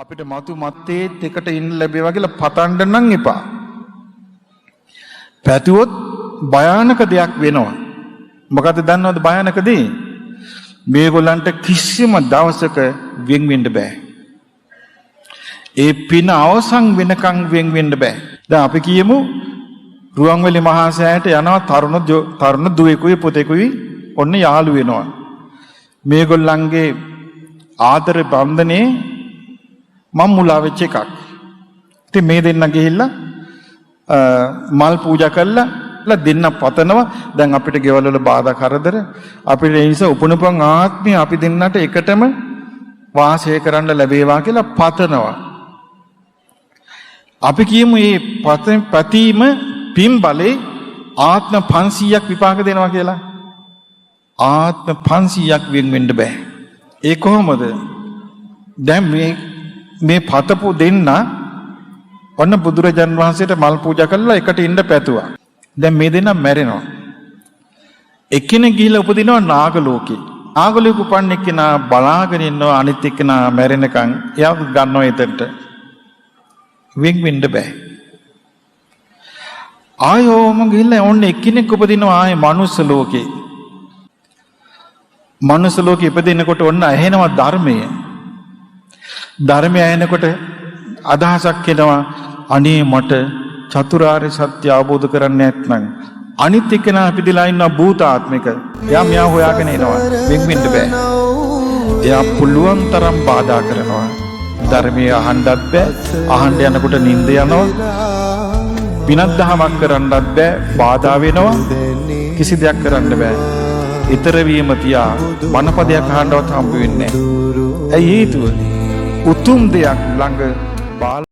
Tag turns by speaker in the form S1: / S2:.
S1: අපිට මතු මත්තේත් එකට ඉන්න ලැබේවා කියලා පතන්න නම් එපා. පැතුවොත් භයානක දෙයක් වෙනවා. මොකද්ද දන්නවද භයානක දේ? මේගොල්ලන්ට කිසිම දවසක වෙන් වෙන්න බෑ. ඒ පින අවසන් වෙනකන් වෙන් වෙන්න බෑ. දැන් අපි කියමු රුවන්වැලි මහා සෑයට යනවා තරුණ තරුණ දුවෙකුයි පුතෙකුයි ඔන්න යාළු වෙනවා. මේගොල්ලන්ගේ ආදර බන්ධනේ මං මුලා වෙච්ච එකක්. ඉතින් මේ දෙන්න ගිහිල්ලා මල් පූජා කළා දෙන්න පතනවා. දැන් අපිට ගෙවල් වල බාධා කරදර අපිට, ඒ නිසා උපනුපන් ආත්මය අපි දෙන්නට එකටම වාසය කරන්න ලැබේවා කියලා පතනවා. අපි කියමු මේ පැතීම පින් බලේ ආත්ම 500ක් විපාක දෙනවා කියලා. ආත්ම 500ක් වෙන් වෙන්න බෑ. ඒ කොහොමද? දැන් මේ මේ පතපු දෙන්න ඔන්න බුදුරජාන් වහන්සේට මල් පූජා කරලා එකට ඉන්න පැතුවා. දැන් මේ දෙන්න මැරෙනවා. එක්කෙනෙක් ගිහිල්ලා උපදිනවා නාග ලෝකේ. නාග ලෝකෙ උපන් එක්කෙනා බලාගෙන ඉන්නවා අනිත් එක්කෙනා මැරෙනකන්, එයාව ගන්නවා එතනට. වෙන් වෙන්න බෑ. ආයෝම ගිහිල්ලා ඔන්න එක්කෙනෙක් උපදිනවා ආයේ මනුස්ස ලෝකේ. මනුස්ස ලෝකෙ ඉපදිනකොට ඔන්න ඇහෙනවා ධර්මය. ධර්මය ඇහෙනකොට අදහසක් එනවා, අනේ මට චතුරාර්ය සත්‍ය අවබෝධ කරන්න නැත්නම්. අනිත් එක්කෙනා ඉපදිලා ඉන්නවා භූතාත්මික. එයා මෙයා හොයාගෙන එනවා. වෙන් වෙන්න බෑ. එයා පුළුවන් තරම් බාධා කරනවා. ධර්මය අහන්නත් බෑ. අහන්න යනකොට නිින්ද යනවා. පිනක් දහමක් කරන්නත් බෑ. බාධා වෙනවා. කිසි දෙයක් කරන්න බෑ. ඊතර වීම තියා බණපදයක් අහන්නවත් හම්බ වෙන්නේ නැහැ. ඇයි හේතුව? උතුම් දෙයක් ළඟ බාල